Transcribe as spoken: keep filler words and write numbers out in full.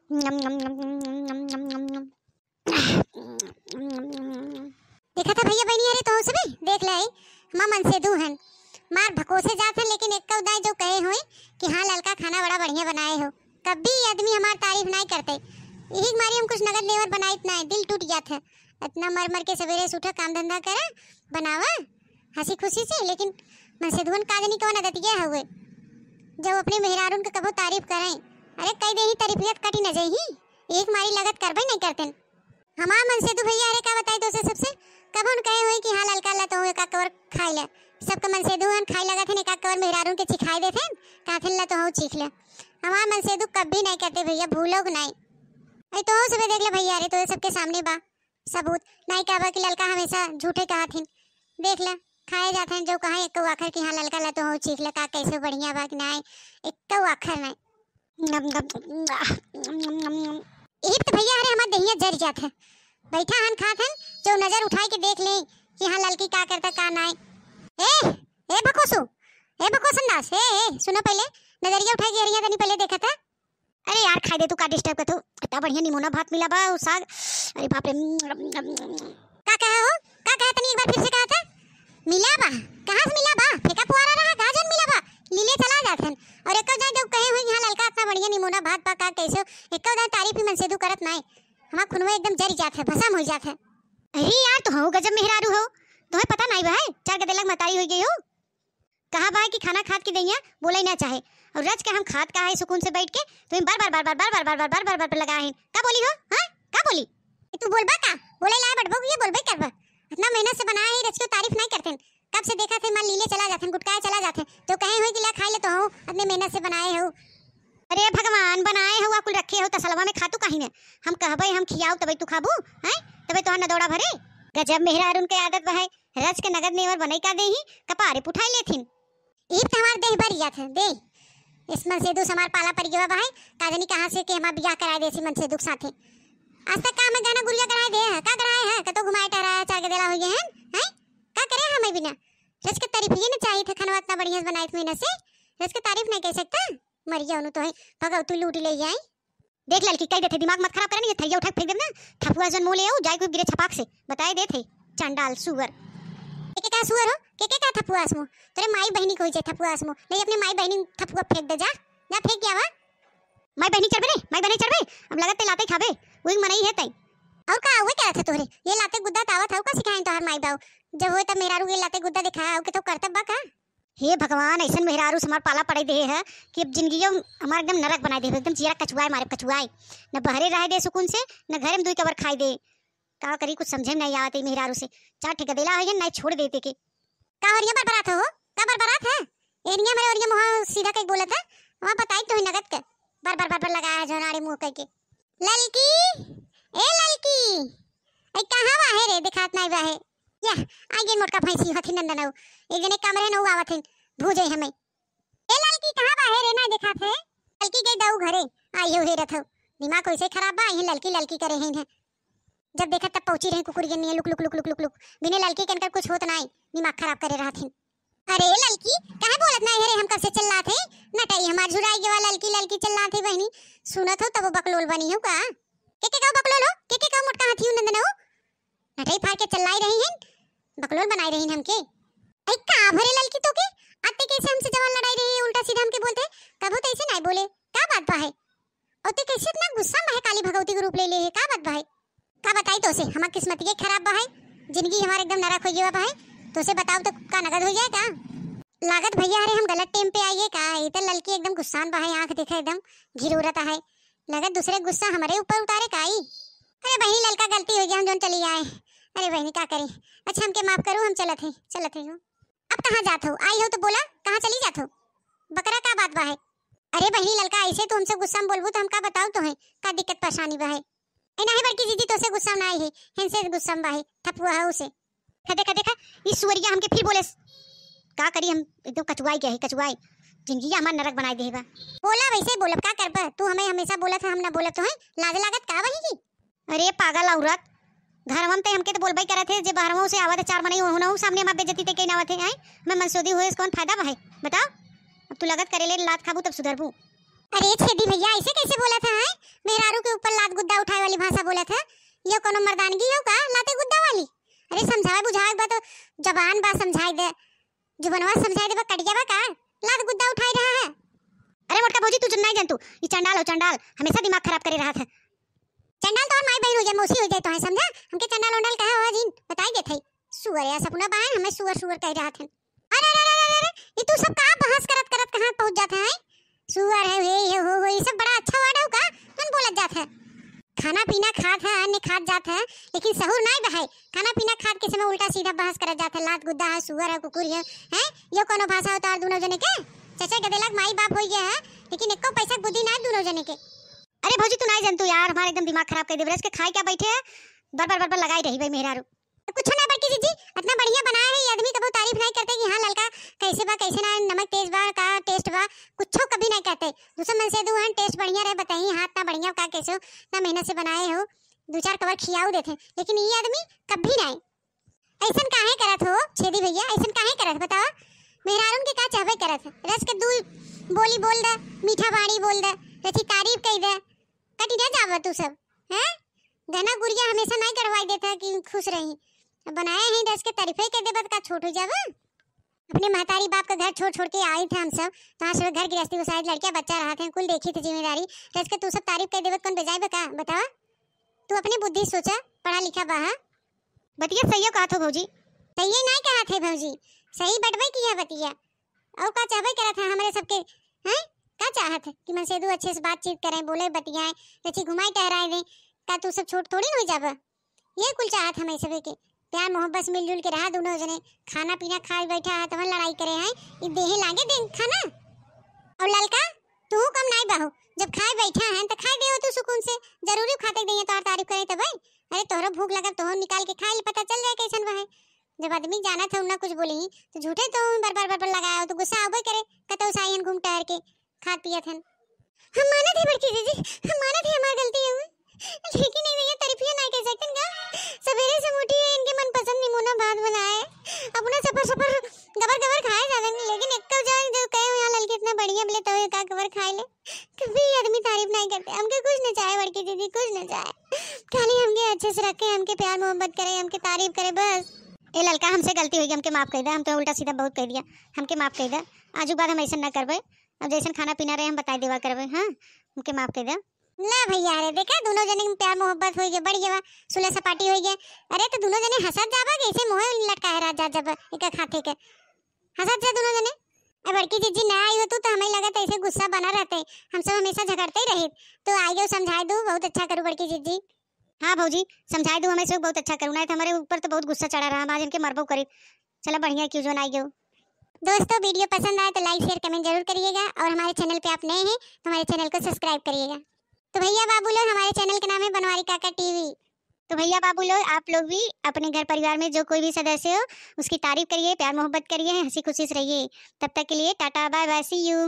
देखा था भैया बहनी, अरे तो सबे देख ले आई, हमार मनसेधु हन, मार भकोसे जात हन, लेकिन एक्कउ दाई जो कहे होई कि हाँ ललका खाना बड़ा बढ़िया बनाए हो, कभी आदमी हमार तारीफ नाई करते। यही मारी हम कुछ नगद नेवर बनाइत नाई, दिल टूट जात है। इतना मर मर के सवेरे से उठा, काम धंधा करा, बनावा हंसी खुशी से, लेकिन मनसेधुअन का जनी कवन आदतिया हउए, जब अपने मेहरारून के कबो तारीफ करें, अरे कई दे ही तारीफियत कटी न जाई ही, एक मारी लगत करबे नहीं करतेन। हमार मनसेधु भैया, अरे का बताई तोसे सबसे, कबहुन कहे होई कि हाँ ललका ला तो एक आध कवर खाई ले। सबके मनसेधु हन खाई लगत हन, एक आध कवर मेहरारून के चिखाई देत हन, कहत हन ला तो हूँ चीख ले। हमार मनसेधु कभी नहीं करते भैया, भूलोग नहीं। अरे तो सबे देख ले भैया, अरे तो सबके सामने बा सबूत। नहीं कहबा कि ललका हमेशा झूठे कहत हन। देख ले, खाए जात हन जो कहाँ एक्को आखर कि हाँ ललका ला तो हूँ चीख ले का कैसे बढ़िया बा कि नहीं, एक्को आखर नहीं। नम, नम, नम, नम, नम। यही तो भैया, अरे हमार देहिया जर जात है। बैठा हन खात हन, जो नजर उठाए के देख ले कि हाँ ललकी का करता का नाय। ए, ए भकोसू, ए भकोसन दास, ए, ए, सुनो पहले, नजरिया उठाए के हरिया तनी पहले देखा था। अरे यार, खाई दे तू, का disturb कर तू? इतना बढ़िया निमोना भात मिला बा, उ साग, अरे बाप रे। का कहा हो? का कहा तनी एक बार फिर से कहा था? मिला बा? कहाँ से मिला बा? फेंका पुआरा रहा, कहाँ जन मिला बा? लीले चला जात हन। और एको जाए जब कहे हुई, "यहाँ ललका इतना बढ़िया निमोना भात बा, का कैसे हो?" एको जाए तारीफ ही मनसेधु करत नाय। हमार खुनवा एकदम जरी जात है, भसम हो जात है। अरे यार, तो हो गजब मेहरारू हो, तुम्हें पता नाई बा है, चार गदेला के मतारी हो गई हो। कहा बा कि खाना खात की दइया बोले ना चाहे, और रच के हम खात का है सुकून से बैठ के, तुम्हें बार बार बार बार बार बार बार बार बार बार बार लगा है। का बोली हो? हाँ, का बोली? ए, तू बोलबा का? बोले लाए बड़बो, ये बोलबे करबा। इतना मेहनत से बनाए है, रच के तारीफ नहीं करते। कब से देखा थे, मार लीले चला जाते, गुटकाए चला जाते, तो कहे हुए कि ला खाई ले तो हो, अपने मेहनत से बनाए हो। अरे भगवान, बनाए हो, कुल रखे हो तसलवा में, खातू काहे ने? हम कहबे, हम खियाओ, तबे तू खाबू, हैं? तबे तोहार नदौड़ा भरे। गजब मेहरारून के आदत बा है, रच के नगद नेवर बनई का देही, कपारे पुठाई लेथिन। ई त हमार देह बर जात है, देह। इस मनसेधु से हमार पाला पड़ गया बा है, का जानी कहाँ से के हमार बियाह कराए देसी मनसेधु के साथे। आज तक का हमें गाना गुरिया कराए दे है, का कराए है, कतो घुमाए टहराए, चार गदेला हो गए हैं, हैं? का करे हमें बिना? रच के तारीफ ये ना चाहिए था, खाना इतना बढ़िया से बनाए थे मेहनत से, रच के तारीफ नहीं कह सकता? मर गया उन्हों तो है, भगवतू लूट ले जाए। देख ललकी, कह देते, दिमाग मत खराब करे, नहीं थरिया उठा के फेंक देब ना, थपुआ जन मुँह ले आऊ, जाए कोई गिरे छपाक से, बताए देते, चंडाल सुअर। के के का सुअर हो, के के का थपुआ आसमो, तेरे माई बहनी को हो जाए थपुआ आसमो, नहीं अपने माई बहनी थपुआ फेंक दे जा, जा फेंक गया वा। माई बहनी चढ़बे रे, माई बहनी चढ़बे, अब लगत ते लाते खाबे, वही मनई है तई। और का हुए क्या था तोहरे, ये लाते गुद्दा तावत है, का सिखाए तोहर माई बाऊ, जब होए तब मेहरारू के लाते गुद्दा दिखाया, और के तो करतब बा का? हे भगवान, ऐसन मेहरारू से हमार पाला पड़े दे है कि अब जिंदगी हमार एकदम नरक बनाए दे, एकदम जियरा कचुआए मारे, कचुआए। न बहरे रहे दे सुकून से, न घरे में दुई कबर खाए दे। का करी, कुछ समझे में नहीं आवत है मेहरारू से। चार ठे गदेला हो गए, नहीं छोड़ देते के। का हो रिया बरबरात हो? का बरबरात है? एनिया मेरे ओरिया मुँह सीधा कई बोलत है। वहाँ बताई तो ही नगद के। बर बर बर बर लगाया है जोनाड़ी मुँह कई के। ललकी, ए ललकी, ऐ कहाँ बा है रे? दिखात नहीं बा है। या, आ गई मोटका भैंसी हथी नंदन हो। एक जने कमरे न आवत है, भूजे हमें। ए ललकी, कहाँ बा है रे? नहीं दिखात है। ललकी गई दाऊ घरे, आई हो हेरत हो। दिमाग कैसे खराब बा, यही ललकी ललकी करे हैं इन्हें। जब देखा तब पहुँची रही कुकुर के निये लुक लुक लुक लुक लुक लुक। बिना ललकी के इनकर कुछ होत नहीं, दिमाग खराब करे रहत हैं। अरे ललकी, काहे बोलत नहीं है रे? हम कब से चिल्लात है? नटई हमार झुराई गवा, ललकी ललकी चिल्लात है बहनी। सुनत हो तब बकलोल बनी हो का? के के का बकलोल हो? के के का मोटका हाथी नंदन हो? नटई फाड़ के चिल्लाई रही हैं, बकलोल बनाई रही हैं हमके। ऐ का भरे ललकी तो के? आते कैसे हमसे जवान लड़ाई रही है, उल्टा सीधा हमके बोलते, कबो तो ऐसे नहीं बोले, का बात बा है? और ते कैसे इतना गुस्सा में है, काली भगवती के रूप ले ले है, का बात बा है? का बताई तोसे, हमार किस्मत ये खराब बा है, जिंदगी हमार एकदम नरक हो गया बा है। तोसे बताओ तो का नगद हो जाए का? लागत भैया, अरे हम गलत टाइम पे आइए का? ये तो ललकी एकदम गुस्सान बा है, आँख देखा एकदम घिरूरत है। लगत दूसरे गुस्सा हमारे ऊपर उतारे का आई? अरे बहनी, ललका गलती हो गया, हम जोन चली आए। अरे बहनी, का करी? अच्छा, हमके माफ करो, हम चलत हैं, चलत हैं। अब कहाँ जात हो? आई हो तो बोला, कहाँ चली जात हो? बकरा का बात बा है? अरे बहनी ललका, ऐसे तो हमसे गुस्सा में बोलबू तो हम का बताओ तो है, का दिक्कत परेशानी बा है? ए नाही बड़की जीजी, तोसे गुस्सा में ना आई है, इनसे गुस्सा में बा है, थपुआ है उसे। खा देखा, देखा, ई सुअरिया हमके फिर बोले, का करी हम, एकदम कचुआई गया है, कचुआई। जिंदगी हमार नरक बनाए दे बा। बोला वैसे बोलब, का करबा? तू हमें हमेशा बोलत है, हम ना बोलत तो है, लाज लागत का बही की? अरे पागल औरत, घरवा में ते हमके तो बोलबे करत है, जे बहरवा से आवत है चार मनई, उनहु सामने हमार बेइज्जती ते के नावत है, हैं? हमें मनसेधु होए से कौन फायदा बा है? बताओ, अब तू लगत करे ले लात खाबू तब सुधरबू। अरे छेदी भैया, ऐसे कैसे बोलत है, हैं? मेहरारू कौनो मर्दानगी हो का, लाते गुद्दा वाली? अरे समझावे बुझावे के बा तो जबान बा समझाई दे, जुबनवा समझाई दे बा, कटिया बा का? लात गुद्दा उठाई रहा है। अरे मोटका भौजी, तू जन-, नाई जन तू, ई चंडाल हो चंडाल, हमेशा दिमाग खराब करे रहत है। चंडाल तो और माई बहन हो जाए, मौसी हो जाए तो है, समझा? हमके चंडाल उंडाल कहे हो जिन, बताई देत है। सुअर या सपना बहन, हमें सुअर सुअर कह रहत है। अरे, अरे, अरे, अरे, अरे, ये तू सब का बहस करत करत कहाँ पहुँच जात है? सुअर है, हे, हे, हो, हो, ये सब बड़ा अच्छा word हो का? कौन बोलत जात है? खाना पीना खात है, अन्न खात जात है, लेकिन सहूर नाई बहाई। खाना पीना खात के समय उल्टा सीधा बहस करत जात है, लात गुद्दा है, सुअर है, कुकुर है, हैं? यो कौनो भाषा होता है दोनों जने के? चचा गदेला के माई बाप हो गया है, लेकिन एको पैसा के बुद्धि ना है दोनों जने के। अरे भौजी, तू नाई जन तू यार, हमारा एकदम दिमाग खराब कर दे। बरस के खाए क्या बैठे है, बर बर बर बर लगाई रही भाई मेहरारू। कुछ ना बड़की जीजी, इतना बढ़िया बनाया है ये आदमी, कबो तारीफ नहीं करते कि हाँ ललका कैसे बा, कैसे ना, नमक तेज बा का, taste बा, कुछो कभी नहीं कहते। दूसरा मन से दू हैं, taste बढ़िया रहे, बताई हाथ ना बढ़िया का, कैसे हो, इतना मेहनत से बनाए हो, दो चार कवर खियाऊ देते, लेकिन ये आदमी कभी नहीं। ऐसन काहे करत हो छेदी भैया, ऐसन काहे करत बतावा? मेहरारून के का चाहबे करत है? रस के दू बोली बोल दे, मीठा बाणी बोल दे, रची तारीफ कई दे, कटी ना जावा तू सब, हैं? गहना गुरिया हमेशा नहीं गढ़वाई देता कि खुश रही। अब बनाए हैं दस के तारीफे के देबत का छोट हो जावा? अपने महतारी बाप का घर छोड़ छोड़ के आई थे हम सब, तो आज सब घर गृहस्थी को शायद लड़कियां बच्चा रहा थे, कुल देखी थे जिम्मेदारी। रस के तू सब तारीफ कर देबत कौन बेजाय बा का? बतावा, तू अपनी बुद्धि सोचा, पढ़ा लिखा बा हा? बतिया सही कहत हो भौजी। सही नहीं कहत है भौजी, सही बटबे की है बतिया। और का चाहबे करत है हमरे सबके, हैं? का चाहत है कि मनसेदू अच्छे से बातचीत करें, बोले बतियाएं, रची घुमाई टहराए दें? का तू सब छोट थोड़ी न हो जाबा? ये कुल चाहत हमें सभी के। प्यार मोहब्बत से मिलजुल के रहा दोनों जने, खाना पीना खाए बैठा है तवन लड़ाई करे हैं, ई देहे लागे दे खाना। और ललका, तू कम नाई बाहू, जब खाए बैठा है तो खाए देहो तू सुकून से, जरूरी खाते देहे तोहार तारीफ करे तब। अरे तोहरो भूख लगा तो निकाल के खाए ले, पता चल जाए कैसन बा है। जब आदमी जानत है ना कुछ बोली तो झूठे तो बरबर बरबर लगाए हो तो गुस्सा आबे करे, कतौ साइन घूम टहर के खात पियत हन। हम मानत है बड़की जीजी, हम मानत है हमार गलती है, लेकिन एक भैया तारीफिया ना कर सकतन का? सवेरे से हम उठी है इनके मनपसंद निमोना भात बनाए, अपना सफर सफर गबर गबर खाए जाते हैं, लेकिन एक जान जो कहे हुआ ललकी इतना बढ़िया बोले तो का गबर खाए ले। कभी आदमी तारीफ नहीं करते, हमके कुछ न चाहे बड़की जीजी, कुछ न चाहे, खाली हमके अच्छे से रखे, हमके प्यार मोहब्बत करे, हमके तारीफ करे बस। ए ललका, हमसे गलती हो गई, हमके माफ कर दे, हम तो उल्टा सीधा बहुत कह दिया, हमके माफ कर दे, आज के बाद हम ऐसा ना करबे। अब जैसन खाना पीना रहे हम बताई देवा करबे, हाँ, हमके माफ कर दे। ला भैया, अरे देखा दोनों जने में प्यार मोहब्बत हो गया, बढ़िया बा, सुलह सपाटी हो गया। अरे तो दोनों जने हंसत जाबा, कैसे मुँह लटकाए रह जा जब एक खाते के हंसत जा दोनों जने। अब बड़की जीजी ना आई हो तू तो हमें लगत ऐसे गुस्सा बना रहते, हम सब हमेशा झगड़ते ही रहित। तो आई गयो समझाए दू, बहुत अच्छा करू बड़की जीजी। हाँ भौजी, समझाए दू हमें सब बहुत अच्छा करू, ना तो हमारे ऊपर तो बहुत गुस्सा चढ़ा रहा, हम आज इनके मरबो करी। चला बढ़िया क्यों जो ना आई गयो। दोस्तों, वीडियो पसंद आए तो like, share, comment जरूर करिएगा और हमारे channel पे आप नए हैं तो हमारे channel को subscribe करिएगा। तो भैया बाबू लोग, हमारे channel का नाम है बनवारी काका टीवी। तो भैया बाबू लोग, आप लोग भी अपने घर परिवार में जो कोई भी सदस्य हो, उसकी तारीफ करिए, प्यार मोहब्बत करिए, हंसी खुशी से रहिए। तब तक के लिए टाटा, bye bye, see you।